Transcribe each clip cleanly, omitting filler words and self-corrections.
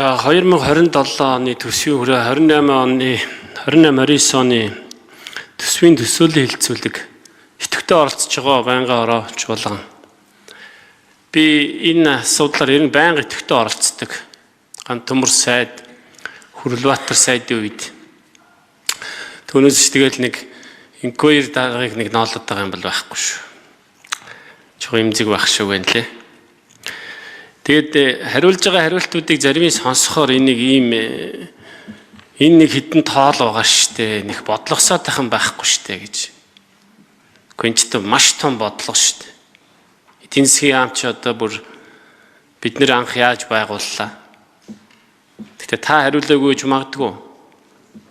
За, 2027 оны төсвийн хүрээ, 28 оны, 28 29 оны төсвийн төсөөллийн хэлэлцүүлэг идэвхтэй оролцож байгаа байнгын хороо чуулган. Би энэ асуудлаар ер нь байнга идэвхтэй оролцдог. Гантөмөр сайд, Хүрлбаатар сайдын үед. Түүнээс ч тэгэл нэг inquiry даргаыг нэг ноолоод байгаа юм бол байхгүй шүү. Чухам эмзэг байх шүү гэн лээ. Тэгээд хариулж байгаа хариултуудыг зарим сонсохоор энийг ийм энэ нэг хідэн тоол байгаа штэ, нэг бодлогосоотойхон байхгүй штэ гэж. Гүнчтэй маш том бодлого штэ. Эдийн засгийн яам чи одоо бүр бид нэр анх яаж байгууллаа? Гэхдээ та хариулаагүй гэж магадгүй.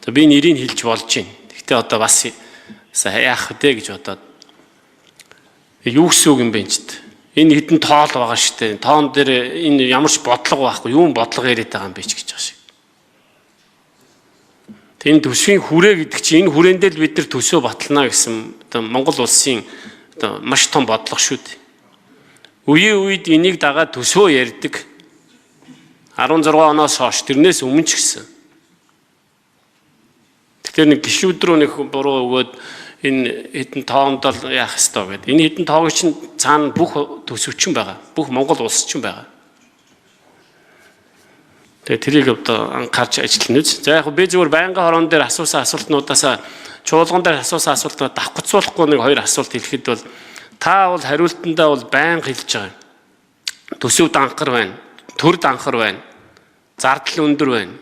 За, би нэрийг хэлж болж байна. Гэхдээ одоо бас яах вэ гэж бодоод юу гэсэн үг юм бэ ч. Энэ хідэн тоол байгаа штэ. Тоон дээр энэ ямар ч бодлого байхгүй. Юун бодлого яриад байгаа юм бэ ч гэж байгаа шиг. Энэ төсвийн хүрээ гэдэг чинь энэ хүрээндээ л бид нар төсөө батална гэсэн одоо Монгол улсын одоо маш том бодлого шүү дээ. Үеийн үед энийг дагаад төсөө ярьдаг. 16 оноос хойш, тэрнээс өмнө ч гэсэн. Тэгэхээр нэг гишүүд рүү нэг буруу өгөөд энэ хэдэн тоонд л яах ёстой гэдэг. Энэ хэдэн тоог чинь цаана бүх төсөвчин байгаа. Бүх Монгол улс чинь байгаа. Тэгээ тэрийг одоо анхаарч ажиллана үз. За, яг би зүгээр байнгын хороон дээр асуусан асуултнуудаас, чуулган дээр асуусан асуултнууд давхцуулахгүй нэг хоёр асуулт хэлэхэд бол та бол хариултандаа бол байнга хэлж байгаа юм. Төсөв данхар байна. Төр данхар байна. Зардал өндөр байна.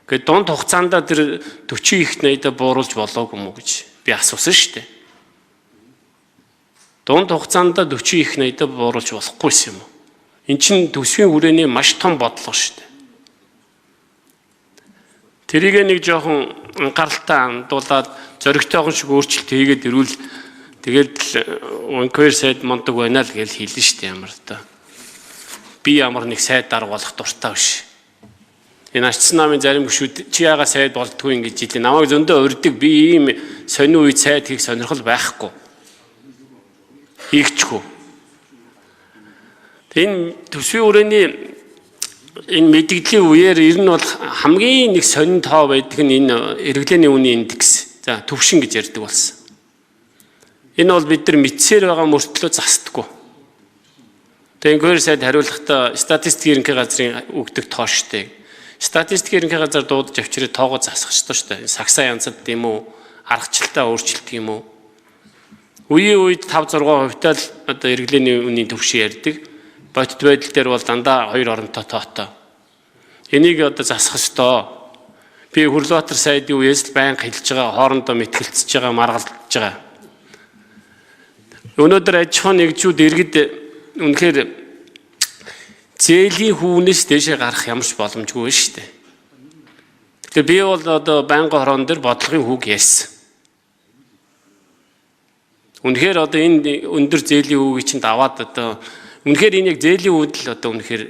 Ингээд дунд хугацаанд тэр 40 ихт 80-а бууруулж болоогүй юм уу гэж би асуусан шүү дээ. Дунд хугацаанд 40 их 80-а бууруулж болохгүй юм уу? Эн чинь төсвийн хүрээний маш том бодлого шүү дээ. Тэрийг нэг жоохон анхааралтай андуулаад зоригтойгон шиг өөрчлөлт хийгээд ирвэл тэгээд л inquiry сайд мундаг байна л гэж хэлнэ шүү дээ, ямар одоо. Би ямар нэг сайд дарга болох дуртай биш. Энэ арчсан намын зарим гишүүд чи яага сайд болдгоо ингэж хэлээ. Намайг зөндөө урьдаг. Би ийм сонин үед сайд хийх сонирхол байхгүй. Хийгчгүй. Энэ төсвийн хүрээний энэ мэдэгдлийн үеэр ер нь бол хамгийн нэг сонин тоо байдаг нь энэ эргэлээний үнийн индекс. За, төвшин гэж ярьдаг болсон. Энэ бол бид нар мэдсээр байгаа мөртлөө застдаггүй. Тэгээ inquiry сайд хариулахдаа статистик ерөнхий газрын өгдөг тоо штэ. Статистик ерөнхий газар дуудаж авчирээ тоогоо засах ёстой штэ. Сагсаа янзад юм уу, аргачлалтаа өөрчилдөг юм уу? Үеийн үед 5 6% тал одоо эргэлээний үнийн төвшин ярьдаг. Бодит байдал дээр бол дандаа 2 оронтой тоотой. Энийг одоо засах ёстой. Би Хүрлбаатар сайдын үеэс л байнга хэлж байгаа, хоорондоо мэтгэлцэж байгаа, маргалдаж байгаа. Өнөөдөр аж ахуйн нэгжүүд, иргэд үнэхээр зээлийн хүүнээс дээшээ гарах ямар ч боломжгүй шүү дээ. Тэгэхээр би бол одоо байнгын хороон дээр бодлогын хүүг ярьсан. Үнэхээр одоо энэ өндөр зээлийн хүүгийг чинь даваад одоо үнэхээр энэ яг зээлийн үүдэл одоо үнэхээр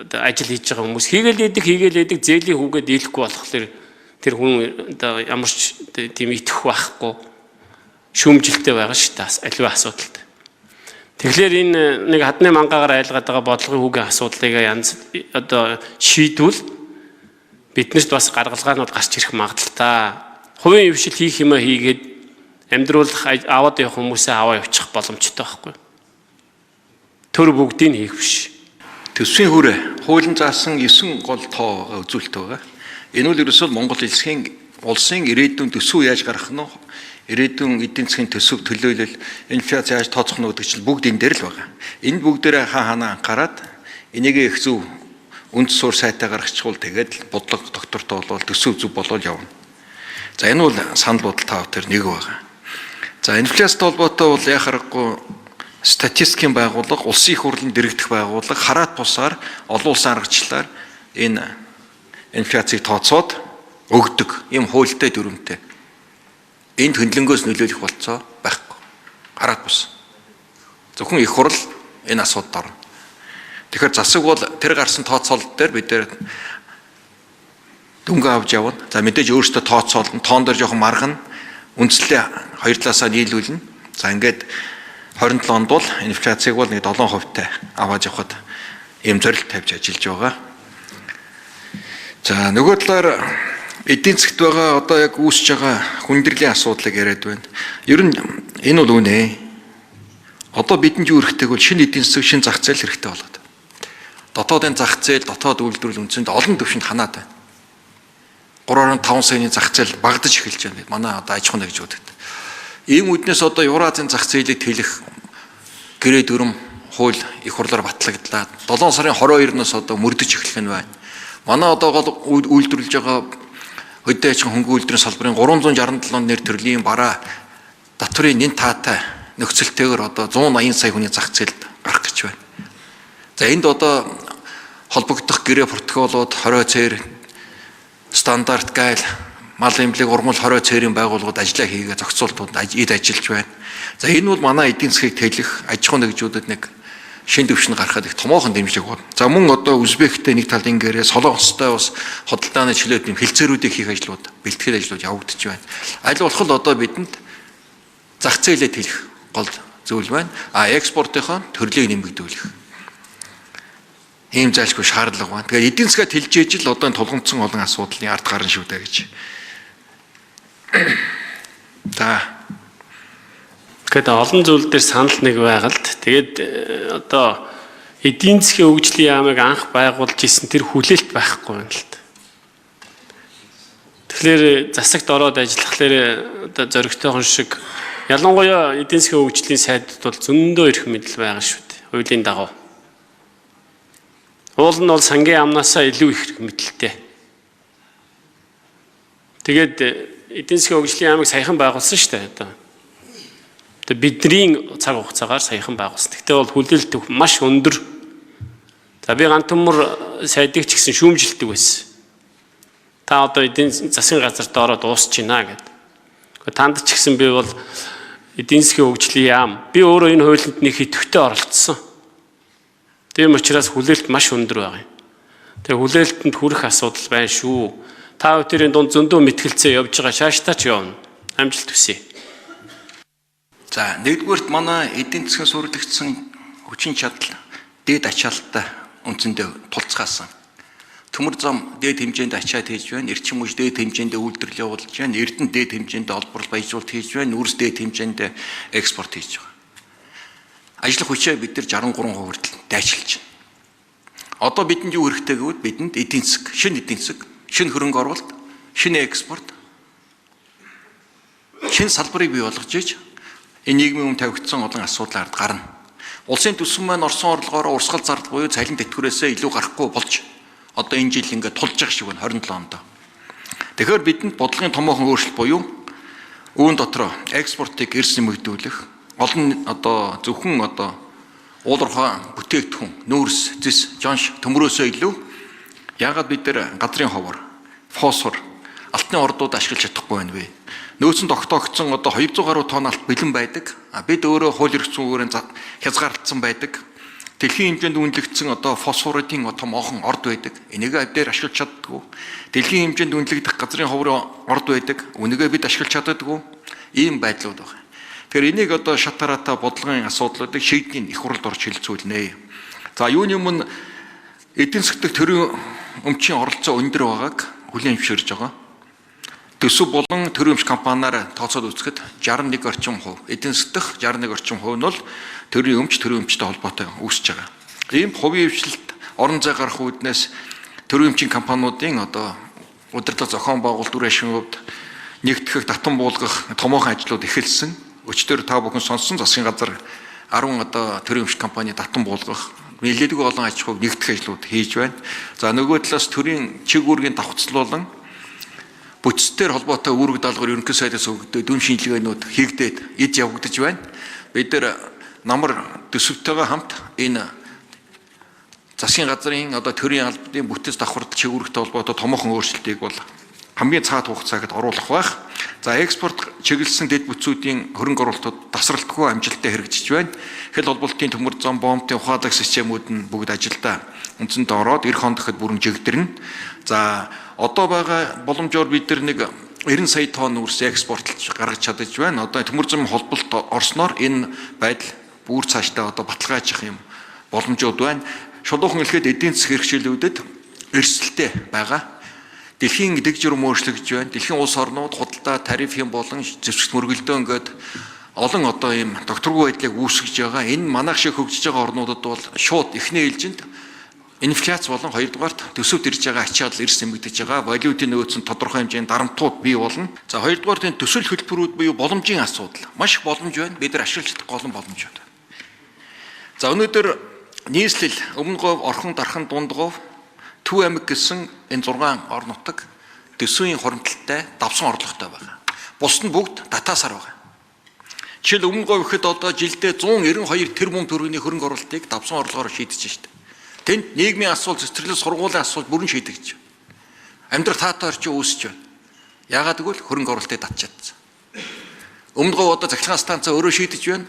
одоо ажил хийж байгаа хүмүүс хийгээл идэг, хийгээл идэг, зээлийн хүүгээ дийлэхгүй болохоор тэр хүн одоо ямар ч тийм итгэх байхгүй, шүүмжилтэй байгаа шүү дээ, аливаа асуудалд. Тэгэхээр энэ нэг хадны мангаагаар айлгаад байгаа бодлогын хүүгийн асуудлыг янз одоо шийдвэл биднэрт бас гаргалгаанууд гарч ирэх магадлалтай. Хувийн хвшил хийх юмаа хийгээд амьдруулах, аваад явах хүмүүсээ аваа явуучих боломжтой байхгүй. Төр бүгдийг хийх биш. Төсвийн хүрээ хуулийн заасан 9 гол тоо байгаа, үзүүлэлт байгаа. Энэ бол ерөөсөө Монгол улсын ирээдүйн төсөв яаж гаргах нь, ирээдүйн эдийн засгийн төсөв, төлөөлөл, инфляц яаж тооцох нь гэдэг чинь бүгд энэ дээр л байгаа. Энэ бүгдээрээ хаа ханаа анхаарад энийг их зөв үнд суурь сайтай гаргачихвал тэгээд л бодлого доктортой болвол, төсөв зөв болвол явна. За, энэ бол санал бодол тав тэр нэг байгаа. За, инфляцтай холбоотой бол яа харахгүй статистикийн байгууллага, улсын их хурлын дэрэгдэх байгууллага хараат бусаар олон улсын аргачлалаар энэ инфляцийг тооцоод өгдөг юм хуультай, дүрмтэй. Энд хөндлөнгөөс нөлөөлөх болцоо байхгүй. Хараат бус. Зөвхөн их хурл энэ асуудалд орно. Тэгэхээр засаг бол тэр гарсан тооцоолол дээр бид нэр дүнгээ авч явна. За, мэдээж өөрөөсөө тооцоолно. Тоон дээр жоохон маргана. Үндслээ хоёр талаасаа нийлүүлнэ. За, ингээд 27 онд бол инфляцийг бол нэг 7% тай аваад явахад ийм зорилт тавьж ажиллаж байгаа. За нөгөө талаар эдийн засгт байгаа одоо яг үүсэж байгаа хүндрэлийн асуудлыг яриад байна. Ер нь энэ бол үнэ. Одоо бидэнд юу хэрэгтэй бол шинэ эдийн засаг, шинэ зах зээл хэрэгтэй болоод. Дотоодын зах зээл, дотоод үйлдвэрлэл үндсэнд олон төвшөнд ханаад байна. 3.5 саяны зах зээл багадаж эхэлж байна. Манай одоо аж ахуйн нэгжүүдэд. Ийм үднээс одоо Евразийн зах зээлийг тэлэх гэрээ дүрм хууль их хурлаар батлагдлаа. 7 сарын 22-наас одоо мөрдөж эхлэх нь байна. Манай одоо гол үйлдвэрлэж байгаа хөдөө аж ахуйн хөнгөн үйлдвэрийн салбарын 367 нэр төрлийн бараа татврын нэн таатай нөхцөлтэйгээр одоо 180 сая хүний зах зээлд гарах гэж байна. За энд одоо холбогдох гэрээ протоколууд 20 цээр стандарт гайл мал эмнэлэг ургамал 20 цээрийн байгууллагууд ажиллаа хийгээ зохицуултууд эд ажиллаж байна. За энэ бол манай эдийн засгийг тэлэх аж ахуйн нэгжүүдэд нэг шин төвшөнд гарахад их томоохон дэмжлэг байна. За мөн одоо Узбектэй нэг талд ингээрээ Солонгостой бас худалдааны чөлөөт юм хэлцээрүүдийг хийх ажлууд, бэлтгэл ажлууд явагдаж байна. Аль болох л одоо бидэнд зах зээлээ тэлэх гол зүйл байна. А экспортынхоо төрлийг нэмэгдүүлэх. Ийм зайлшгүй шаардлага байна. Тэгээд эдийн засгаа тэлж ижил одоо энэ тулгамдсан олон асуудлын ард гарна шүү дээ гэж. За. Тэгэхэд олон зүйл дээр санал нэг байгалд. Тэгээд одоо эдийн засгийн хөгжлийн яамыг анх байгуулж исэн тэр хүлээлт байхгүй байна л та. Тэгэхээр засагт ороод ажиллахлаар одоо зоригтойхон шиг ялангуяа эдийн засгийн хөгжлийн сайдд бол зөндөө эрх мэдэл байгаа шүү дээ. Хуулийн дагуу. Уул нь бол сангийн амнаасаа илүү их эрх мэдэлтэй. Тэгээд эдийн засгийн хөгжлийн яамыг саяхан байгуулсан шүү дээ одоо. Одоо бидний цаг хугацаагаар саяхан байгуулсан. Гэхдээ бол хүлээлт маш өндөр. За би гантумар сайдыг ч гэсэн шүүмжилдэг байсан. Та одоо эдийн засгийн газарт ороод дуусч байна гэд. Танд ч гэсэн би бол эдийн засгийн хөгжлийн яам. Би өөрөө энэ хуулинд нэг идэвхтэй оролцсон. Тийм учраас хүлээлт маш өндөр байгаа юм. Тэгээ хүлээлтэнд хүрэх асуудал байна шүү. Та бүхэн дунд зөндөө мэтгэлцээ явж байгаа шааштай ч явна. Амжилт хүсье. За нэгдүгээрт манай эдийн засгийн суурилагдсан хүчин чадал дээд ачаалттай үндсэндээ тулцгаасан. Төмөр зам дээд хэмжээнд ачаат хийж байна, эрчим хүч дээд хэмжээнд үйлдвэрлэл явуулж байна, Эрдэнэ дээд хэмжээнд олборлол баяжуулалт хийж байна, нүүрс дээд хэмжээнд экспорт хийж байгаа. Ажиллах хүчээ бид нар 63% хүртэл дайчилж байна. Одоо бидэнд юу хэрэгтэй гэвэл бидэнд эдийн засаг, шинэ эдийн засаг, шинэ хөрөнгө оруулалт, шинэ экспорт, шинэ салбарыг бий болгож иж энэ нийгмийн өмнө тавигдсан олон асуудал ард гарна. Улсын төсөв маань орсон орлогоороо урсгал зардал буюу цалин тэтгэврээсээ илүү гарахгүй болж одоо энэ жил ингээд тулж байгаа шиг байна 27 онд. Тэгэхээр бидэнд бодлогын томоохон өөрчлөлт буюу үүн дотроо экспортыг эрс нэмэгдүүлэх, олон одоо зөвхөн одоо уулуурхай бүтээгдэхүүн, нүүрс, зэс, жонш, төмрөөсөө илүү яагаад бид нар газрын ховор, фосфор, алтны ордууд ашиглаж чадахгүй байна вэ? Нөөцөнд тогтоогдсон одоо 200 гаруй тонн алт бэлэн байдаг. Бид өөрөө хууль эрх зүйн хязгаарлагдсан байдаг. Дэлхийн хэмжээнд үнэлэгдсэн одоо фосфорын томоохон орд байдаг. Энийг дээр ашиглаж чаддаггүй. Дэлхийн хэмжээнд үнэлэгдэх газрын ховрын орд байдаг. Үнэгээ бид ашиглаж чаддаггүй. Ийм байдлууд байна. Тэгэхээр энийг одоо шат тараатай бодлогын асуудлуудыг шийдний их хурлд орж хэлцүүлнэ. За юуны өмнө эдийн засгт төрийн өмчийн оролцоо өндөр байгааг хүлээн зөвшөөрж байгаа. Төсөв болон төрийн өмч компаниар тооцоод үзэхэд 61 орчим хувь, эдийн засаг дах 61 орчим хувь нь бол төрийн өмч, төрийн өмчтэй холбоотой үүсэж байгаа. Ийм хувийн хвшлэлт орон зай гарах үүднээс төрийн өмчийн компаниудын одоо удирдлага зохион байгуулалт үр ашигын хувьд нэгтгэх, татан буулгах томоохон ажлууд эхэлсэн. Өчтөр та бүхэн сонссон засгийн газар 10 одоо төрийн өмч компани татан буулгах, нэлээдгүй олон аж ахуйг нэгтгэх ажлууд хийж байна. За нөгөө талаас төрийн чиг үүргийн давхцлуулан бүтцээр холбоотой үүрэг даалгавар ерөнхий сайдаас өгдөө дүн шинжилгээнүүд хийгдээд эд явагдаж байна. Бид нар намар төсөвтэйгээ хамт энэ засгийн газрын одоо төрийн албаны бүтэц давхарт чиг үүрэгтэй холбоотой томоохон өөрчлөлтийг бол хамгийн цаад хугацаагт оруулах байх. За экспорт чиглэсэн дэд бүтцүүдийн хөрөнгө оруулалтууд тасралтгүй амжилттай хэрэгжиж байна. Хэл холболтын төмөр зам, бомбын ухаалаг системүүд нь бүгд ажилдаа үндсэндээ ороод эх он дахид бүрэн жигдэрнэ. За одоо байгаа боломжоор бид нар нэг 90 сая тонн нүүрс экспортлж гаргаж чадаж байна. Одоо төмөр зам холболт орсноор энэ байдал бүр цаашдаа одоо баталгаажих юм боломжууд байна. Шулуухан хэлэхэд эдийн засгийн хэрэгчлүүдэд эрсдэлтэй байгаа. Дэлхийн дэг журам өөрчлөгдөж байна. Дэлхийн улс орнууд худалдаа тарифын болон зэвсэгт мөргөлдөө ингээд олон одоо ийм докторгүй байдлыг үүсгэж байгаа. Энэ манайх шиг хөгжиж байгаа орнуудад бол шууд эхний ээлжинд инфляц болон хоёрдугаарт төсөвт ирж байгаа ачаал эрс нэмэгдэж байгаа. Валютын нөөц нь тодорхой хэмжээний дарамтууд бий болно. За хоёрдугаарт энэ төсөл хөтөлбөрүүд буюу боломжийн асуудал. Маш их боломж байна. Бид нар ашиглаж чадахгүй олон боломж байна. За өнөөдөр нийслэл Өмнө Говь, Орхон, Дархан, Дунд Говь, Төв аймаг гэсэн энэ 6 орон нутаг төсвийн хуримтлалтай давсан орлоготой байгаа. Бусд нь бүгд татаасаар байгаа. Жишээл Өмнө Говь гэхэд одоо жилдээ 192 тэрбум төгрөгийн хөрөнгө оруулалтыг давсан орлогоор шийдэж штэ. Тэнд нийгмийн асуудал, цэцэрлэг сургуулийн асуудал бүрэн шийдэгдэж байна. Амьдрах таатай орчин үүсэж байна. Яагаад гэвэл хөрөнгө оруулалтыг татж чадсан. Өмнө Говь одоо цахилгаан станцаа өөрөө шийдэж байна.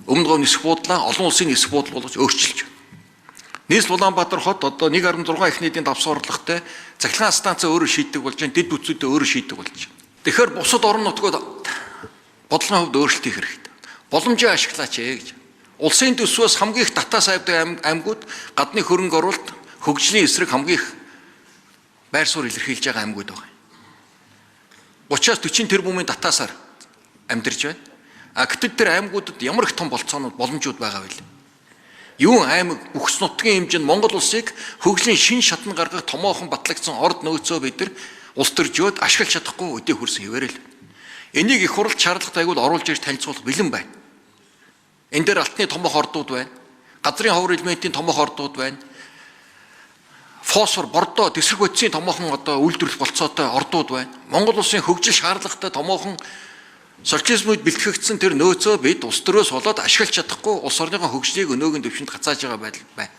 Өмнө Говь нисэх буудлаа олон улсын нисэх буудал болгож өөрчилж байна. Нийслэл Улаанбаатар хот одоо 1.6 их нийтийн давсан орлоготой цахилгаан станцаа өөрөө шийддэг болж байна. Дэд бүтцүүдээ өөрөө шийддэг болж байна. Тэгэхээр бусад орон нутгууд бодлогын хувьд өөрчлөлт хийх хэрэгтэй. Боломжийг ашиглаач ээ гэж. Улсын төсвөөс хамгийн их татаас авдаг аймагуд гадны хөрөнгө оруулалт хөгжлийн эсрэг хамгийн их байр суурь илэрхийлж байгаа аймагуд байгаа. 30-аас 40 тэрбумын татаасаар амьдарч байна. А гэтэл тэр аймагуудад ямар их том болцоонууд боломжууд байгаа вэ? Юун аймаг бүхс нутгийн хэмжээнд Монгол улсыг хөгжлийн шин шатнд гаргах томоохон батлагдсан орд нөөцөө бид нар улс төржөөд ашиглаж чадахгүй өдөө хөрсөн хэвээрэл. Энийг их хурал шаардлагатай айгуул оруулж ирж танилцуулах бэлэн байна. Энэ дээр алтны томоохон ордууд байна. Газрын ховор элементийн томоохон ордууд байна. Фосфор, бордоо, тэсрэг бодисын томоохон одоо үйлдвэрлэх болцоотой ордууд байна. Монгол улсын хөгжил шаардлагатай томоохон социализмд бэлтгэгдсэн тэр нөөцөө бид улс төрөөс болоод ашиглаж чадахгүй улс орныхоо хөгжлийг өнөөгийн түвшинд гацааж байгаа байдал байна.